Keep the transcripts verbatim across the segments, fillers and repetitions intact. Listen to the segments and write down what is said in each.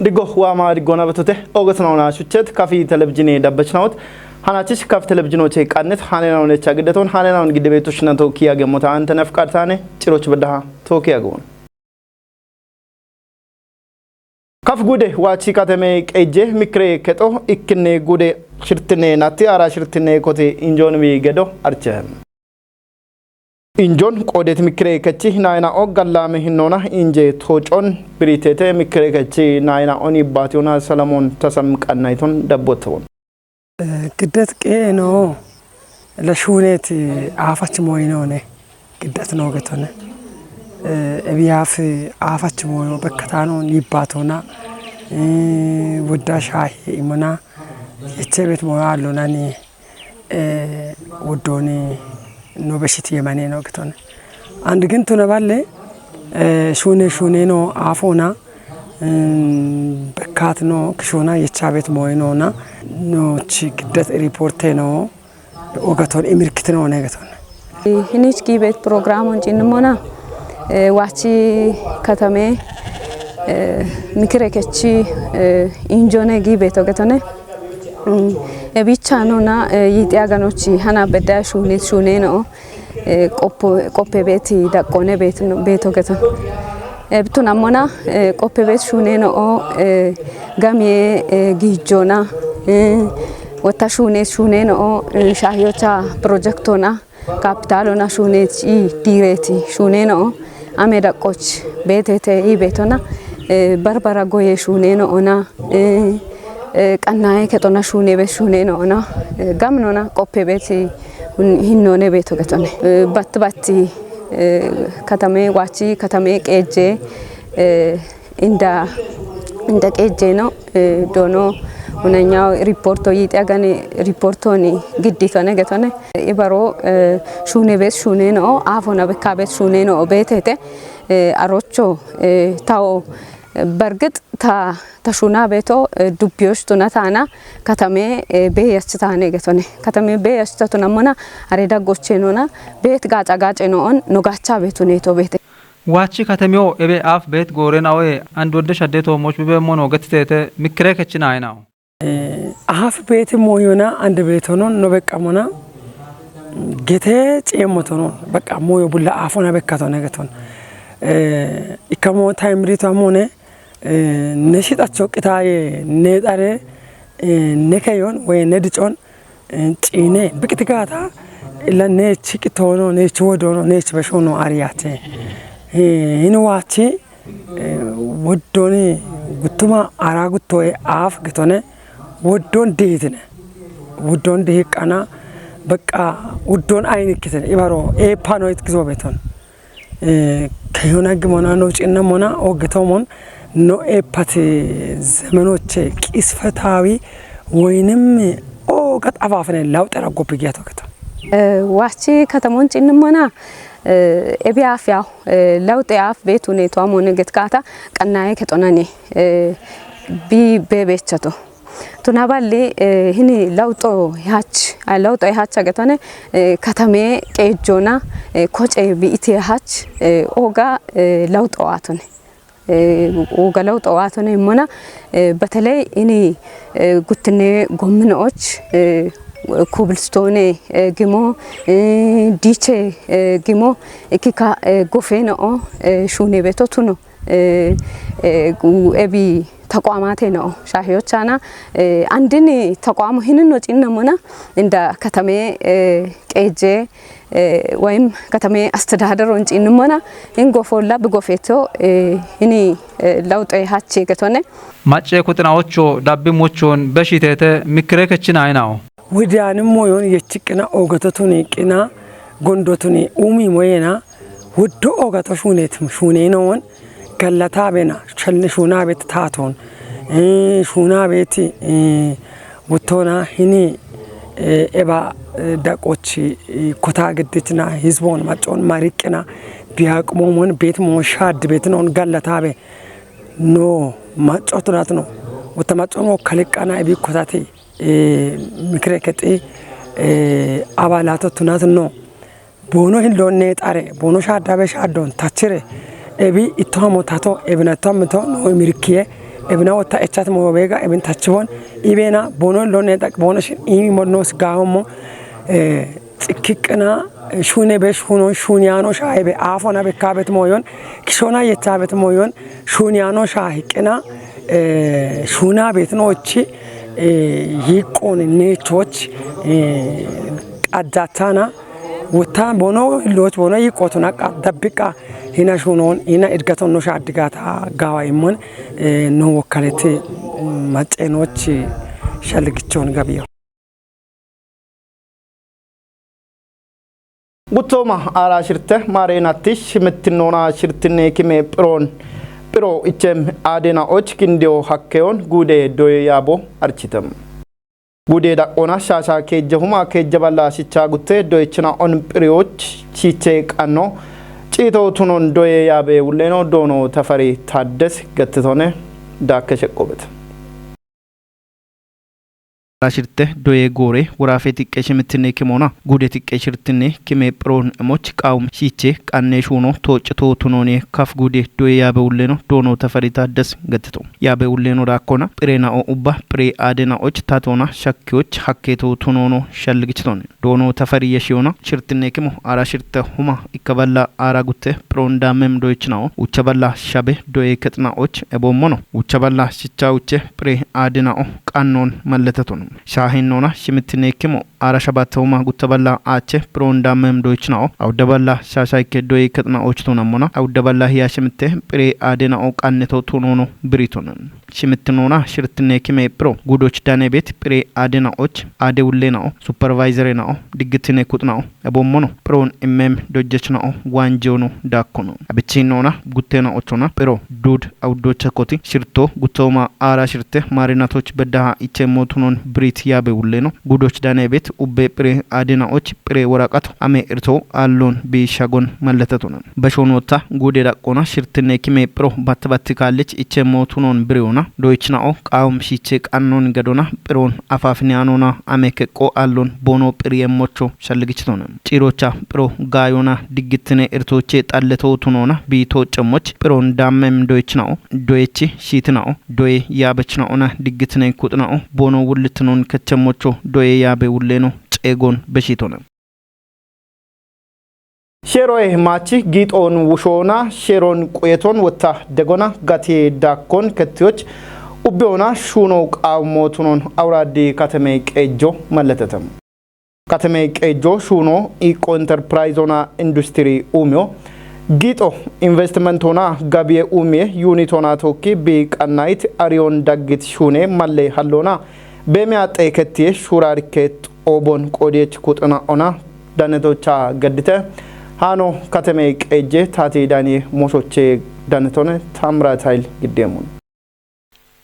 Diggo waama diggoona betote ogetnaona shuchet kafi televizhine dabbachnaot. Hanachich kafi televizhinoche qannet hanenaunecha giddeton hanenaun giddebetush nato kiya gemmota ante nafqartane ciroch beddaha to kiya gon. Kaf gude wachi katame qeje mikre keto ikkinne gude shirtine nati ara shirtine kote injon wi gedo arche. Injon qodet mikre kechi naina o gallame hinnona inje tocon biritete mikre kechi naina oni bationa Salamon tasam qannayton dabboton. Giddet qeeno la shuuneeti aafach mooyinoone giddet noo getone. Ebiyaaf aafach mooyo bekkataano niibbaatoona wodda shaahi imona yecheebet mooyo aallonani woddooni no beshit yemane noo getone. And gin tuna balle shuune shuune noo aafoona bekkaat noo kishoona yechaabet mooyinoona noochi giddet riporte noo ogaton imirkit noone geton. Hinich giibet programon cinnimona waachi katame mikire kechi injone giibet ogetone. Ebicha nona yiixi aganochi hana bedda shuunit shuune noo qoppe beeti daqqoone beeto geton. Ebtun ammona qoppe beet shuune noo gamiye giijjoona wotta shuuneet shuune noo shaahiyocha projektoona kapitalona shuuneet i diireeti shuune noo ame daqqoch beetete i beetona barbara goye shuune noona qannaye kexona shuune beet shuune noona gamnona qoppe beet hinnoone beeto getone. Batti batti katame waachi katame qeejje inda inda qeejje no doono hunanyawo riporto yiixi agane riportoni gidditone getone ibaro shuune beet shuune noo aafona bekka beet shuune noo beetete arocho tawo bargit ta ta shuuna beeto dubbiyoch tuna taana katame beeyach taane getone katame beeyach ta tuna mona are daggoche noona beet gaaca gaace noon no gaacha beetu neeto beete. Waachi katamiyo ebe aaf beet goore naoye and wodde shadde toomoch bibe mono gettiteete mikkire kechinaayinao. Aaf beeti mooyona and beetonon no beqqamoona gete ceemmotonon beqqa mooyo bulla aafona bekkatone geton. Ikkamo taymirito amone ne shixacho qitaaye ne xare ne keyon woy ne dicon ciine biqiti gaata illa neechi qitoono neechi wodoono neechi beshono ariyate. Hini waachi woddooni guttuma ara guttoye aaf getone woddoon dihiitine woddoon dihiiqqana beqqa woddoon ayinikkitine ibaro eeppano itkizo beton. Keyona gimona no cinna mona ogetomon no eppati zemenoche qisfetawi woynim oga xafafine lawxera goppi giyato geto. Wachi katamon cinna mona ebi aaf yaw lawxe aaf betu ne to amone getkata qannaye ketonane bi bebechato. Tuna balli hini lawxo hach lawxo hach agetone katame qeejjona koce bi iti hach oga lawxo atone oga lawxo atone mona beteley ini guttine gominoch kubilstone gimo diche gimo ikika gofeno shune beto tuno ebi taqwaamate no shaahiyochana andin taqwaamu hinin no cinna mona inda katame qeejje wayim katame astadadaron cinna mona in gofolla bi gofeto hini lawxe hache getone. Macce kuxinaocho dabbi muchon beshitete mikire kechina ayinao. Widiyanim moyon yechiqina ogatotuni qina gondotuni umi moyena wuddu ogato shunetum shunenoon gallata bena shalni shuna bet taton shuna beti wuttona hini eba daqochi kota giddichina hizbon maccon mariqina biyaqumomon bet mon shad betinon gallata be no maccotunatno wutta maccon wokkaliqqana ebi kotati mikire kexi abalato tunatno bono hillo ne xare bono shaddabe shaddon tachire ebi ittomo tato ebinatto mito no imirkiye Ebina wotta echat mo bega ebin tachibon ibena bono lone tak bono shin imi modnos gawo mo, eh, tsikkikna shune be shunon shuniyano shaye be afona be kabet moyon kishona yethabet moyon shuniyano shahiqna, eh, shuna bet nochi, eh, yiqon nechoch, eh, qaddatana. Wota bono loch bono yiqotuna qa dabbiqa hina shunon hina idgaton no shaddigata gawa imon, eh, no wokkalete macenoch shalgichon gabiyo. Guttooma aara shirte maareenatti shimittinnoona shirtinne kime phiroon phiro ichem aadena och kindiyo hakkeyon guude doye yaabo architem. Guude daqoona shaasha keejje huma keejje balla shicha gutte doyechina on phiriyoch chiche qanno ciito tunon doye yaabe wulleno doono tafari taaddes gattitone daakke sheqqobete. Shirte doye goore wuraafe xiqqe shimittinne kimoona guude xiqqe shirtinne kime phiroon emoch qaawum shiiche qanne shuuno tooccito tunoone kaf guude doye yaabe wulleno doono tafari taaddes gattito. Yaabe wulleno daakkona phire na'o ubba phire aade na'och tatoona shakkiyoch hakkeeto tunoono shalligichitone. Doono tafari yeshiyona shirtinne kimo aara shirte huma ikka balla aara gutte phiroon daammem doyechina'o ucha balla shabe doye kexina'och eboommono. Ucha balla shicha uche phire aade na'o qannoon malletetono. Shaahinnoona shimittinne kimo aara shabatte huma gutta balla aache phiroon daammem doyechina'o awudda balla shaashaykke doye kexina'och tunammona. Awudda balla hiya shimitte phire aade na'o qanneto tunoono biritone. Shimittinoona shirtinne kime phiro guudoch dane bet phire aade na'och aade wulle na'o supervisore na'o diggittine kuxna'o eboommono phiroon immem dojjechna'o waanjiyoono daakkono. Abichinnoona gutte na'ochona phiro duud awuddocha koti shirto guttooma aara shirte maarinatoch beddaha ichemmo tunon birit yaabe wulleno guudoch dane bet ubbe phire aade na'och phire woraqato ame irto aallon biishagon malletetona. Bashon wotta guude daqqona shirtinne kime phiro batta batti kaallich ichemmo tunon biriyona doyichna'o qaawum shiche qannon gadona phiroon afaafiniyaanona ame keqqo aallon boono phiriyemmocho shalligichitona. Ciirocha phiro gaayona diggittine irtoche xalleto tunona biito cemmoch phiroon daammem doyichna'o doyechi shiitina'o doye yaabechna'ona diggittine kuxna'o boono wullittinon kechemmocho doye yaabe wulleno ceegon beshitona. Sheeroye maachi giixoon wushoona sheeroon quyeton wotta degona gati daakkon kettiyoch ubbiyoona shuuno qaawummo tunon awuraaddi katame qeejjo malletetem. Katame qeejjo shuuno iqqo enterpirayizona industiri uumiyo giixo investimentoona gabiye uumiye yuunitoona tookki bi qannayit ariyoon daggit shuune malle halloona beemi axxe kettiye shuuraarikke xoobon qoodiyech kuxina ona danetocha gaddite. Haano katame qeejje taati daaniye mooshoche danetone Taamiraat Hayil giddeemun.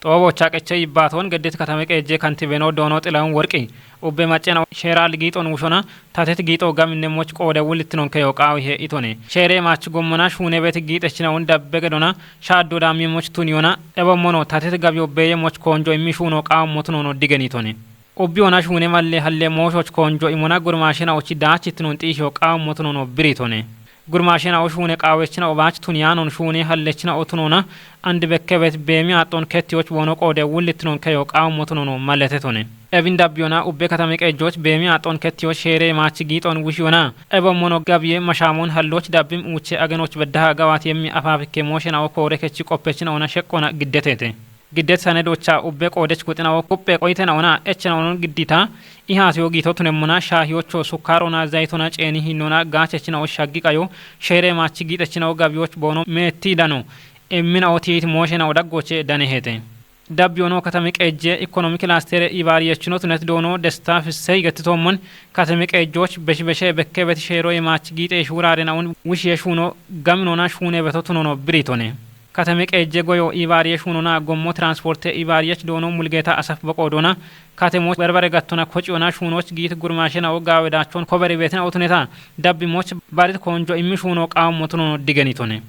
Xoobocha qeche yibbaaton geddit katame qeejje kantibeno doono Xilahun Worqi ubbe maccena sheera algiixon wushona tatet giixo gaminne moch qoode wulittinon keyo qaawi he itone. Sheere maach gommona shuune bet giixechinaun dabbe gedona shaaddo daammi moch tuniyona ebommono tatet gabiyo beeye moch koonjo immi shuuno qaawammo tunono digenitone. Ubbi ona shuune malle halle mooshoch koonjo imona gurmaashena ochi daachittinon xiisho qaawammo tunono biritone. Gurmaashena o shuune qaawechina o baach tuniyaanon shuune hallechina o tunona andi bekkebet beemi aaxxon kettiyoch boono qoode wullittinon keyo qaawammo tunono malletetone. Ebin dabbiyona ubbe katame qeejjoch beemi aaxxon kettiyoch sheere maachi giixon wushiyona ebommono gabiye mashaamon halloch dabbim uuche agenoch beddaha gawaat yemmi afaafikke mooshena o koore kechi qoppechina ona sheqqona giddetete. Giddet sanedocha ubbe qoodech kuxina o kuppe qoytena ona echena onon giddita ihaasiyo giito tunemmona shaahiyocho sukkarona zaytona ceeni hinnona gaachechina o shaggi qayo sheere maachi giixechina o gabiyoch boono meetti dano emmina o tiit mooshena o daggoche danehete. Dabbiyono katame qeejje ikonomi kilastere ibaariyechino tunet doono desta fissey gettitoommon katame qeejjoch beshibeshe bekkebet sheeroye maachi giixe shuuraarena un wushiye shuuno gaminona shuune beto tunono biritone. Katame qeejje goyo ibaariye shuunona gommo transporte ibaariyech doono Mulgeeta Asaf boqo doona katemoch berbare gattona kociyona shuunoch giit gurmaashena o gaawe daachon koberi beetina o tuneta dabbimoch barit koonjo immi shuuno qaawammo tunono digenitone.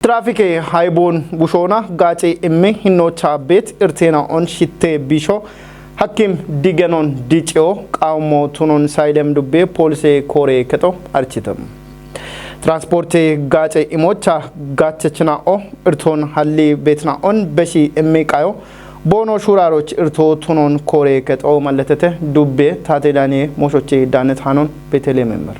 Traafike hayboon wushoona gaace immi hinnocha beet irteena on shitte biisho hakkim digenon diciyo qaawammo tunon sayilem dubbe poolise koore kexo architem. Transporte gaace imocha gaachechina'o irton halli beetina'on beshi immi qayo boono shuuraaroch irto tunon koore kexoo malletete dubbe taate daane mooshoche daannet hanon Betele memmer.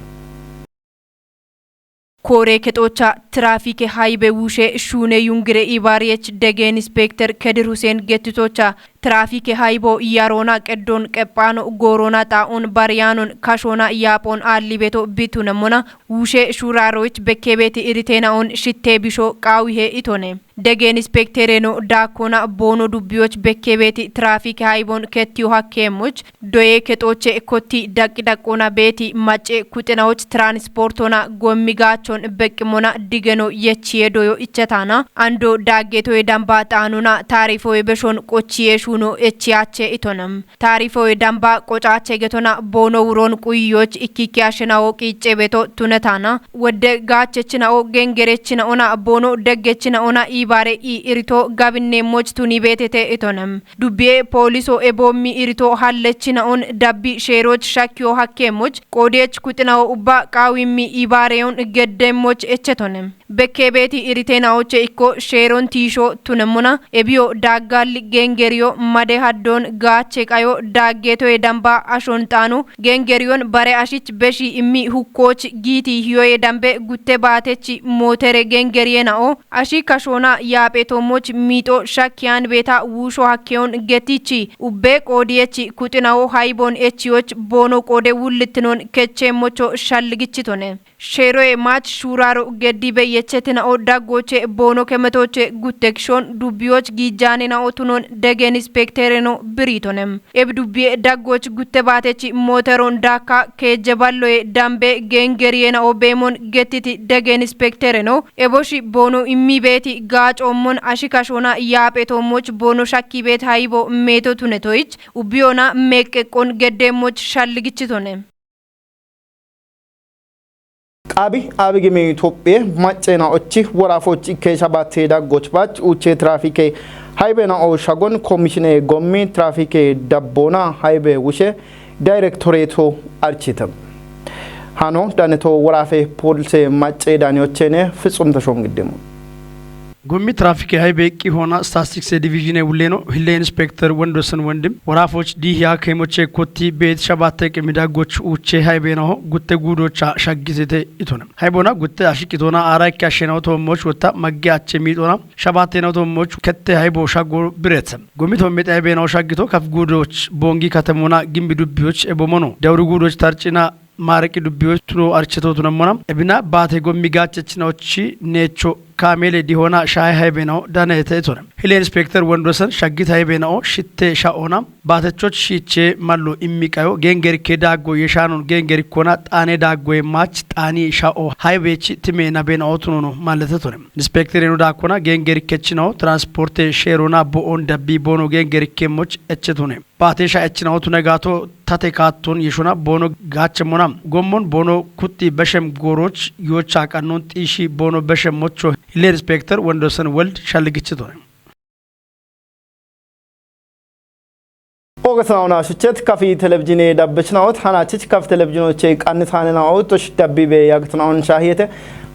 Koore kexoocha tiraafike haybe wushe shuune yungire ibaariyech dege inspekter Kedir Huseen gettitocha tiraafike haybo yaroona qeddon qephaano gooroona xaa'on bariyaanon kashoona yaaphon aalli beto bitunemmona wushe shuuraaroch bekkeebeeti iriteena on shittee bisho qaawihe itone. Dege inspektereno daakkona boono dubbiyoch bekkeebeeti tiraafike haybon kettiyo hakkeemmoch doye kexooche kotti daqqi daqqona beeti macce kuxinawoch tiransportona gommi gaachon beqqimona digeno yechiye doyo ichetaana ando daaggetoye damba xaanona taarifoye beshon qochiye shuuno echiyache itonam. Taarifoye damba qocache getona boono wuron quyiyoch ikkikki ashenawo qiicce beto tunetaana wodde gaachechinawo gengerechinaona boono deggechinaona iibaare i irito gabinneemmoch tuni beetete itonem. Dubbiye pooliso eboommi irito hallechinaon dabbi sheeroch shakkiyo hakkeemmoch qoodiyech kuxinawo ubba qaawimmi iibaareyon geddeemmoch echetonem. Bekkeebeeti iritenaoche ikko sheeron tiisho tunemmona ebiyo daaggalli gengeriyo made haddon gaache qayo daaggeetoye damba ashon xaanu gengeriyon bare ashich beshi immi hukkooch giiti hiyoye dambe gutte baatechi mootere gengeriyena'o ashi kashoona yaaphetommoch miixo shakkiyan beeta wuusho hakkeyon getichi ubbe qoodiyechi kuxinawo haybon echiyoch boono qoode wullittinon kecheemmocho shalligichitone. Sheeroye maach shuuraaro geddi beyechetina'o daggooche boono kemetoche guttekishon dubbiyoch giijjaanina'o tunon dege inspektereno biriitonem. Ebi dubbiye daggooch gutte baatechi mooteron daakka keejje balloye dambe geengeriyena'o beemon gettiti dege inspektereno eboshi boono immi beeti gaacoommon ashi kashoona yaaphetommoch boono shakki beet haybo meeto tunetoyich ubbiyona meeqqeqqon geddeemmoch shalligichitone. Qaabi Aabigimi Itophiye maccena ochi woraafoch ikkeesha baatte daggoch baach uuche tiraafike haybena oo shagon komishine gommi tiraafike dabboona haybe wushe daayirektoreeto architam. Hano daneto woraafe poolise macce daaniyochene fitsum tashom giddemo. Gommi tiraafike haybe qi hoona statistics division e wulleno hille inspekter Wondosen Wondim woraafoch diihiya keemoche kotti beet shabaatte qimida goch uuche haybenaho gutte guudocha shaggisete itona. Haybona gutte ashiqitona aara ikke ashshenaho toommoch wotta magge ache miixona shabaattena toommoch kette haybo shaggo biretsa. Gommi toommet haybenaho shaggito kaf guudoch boongi katemona gimbi dubbiyoch ebomono. Dawri guudoch tarcina maareqi dubbiyoch tuno archeto tunammona. Ebina baate gommi gaachechinaochi neecho kaamele dihoona shaay haybenaho danayete itona. Hile inspekter Wondosen shaggit haybenaho shitte sha'oona baatechoch shiiche mallo immi qayo geengerikke daaggo yeshaanon geengerikkona xaane daaggoye maach xaani sha'o haybechi time nabenaho tunono malletetone. Inspektereno daakkona geengerikkechinaho transporte sheerona bo'on dabbi boono geengerikkemmoch echetune. Baate sha'echinaho tune gaato tate kaatton yeshona boono gaachemmona. Gommon boono kutti beshem gooroch yoocha qannon xiishi boono beshem mocho hille inspekter Wondosen Weld shalligichitone. Ogesnaona shuchet kafi televizine dabbechnaot hanachich kafi televizinoche qannit hanena otosh dabbibe yagtnaon shahiyete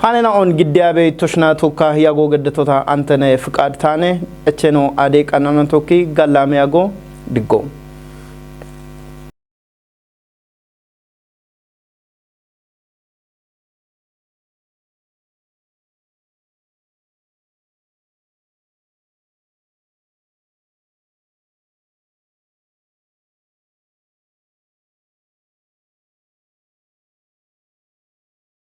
hanena on giddiyabe toshna tokka yago geddetota antene fiqad tane echeno ade qannana tokki gallame yago diggo.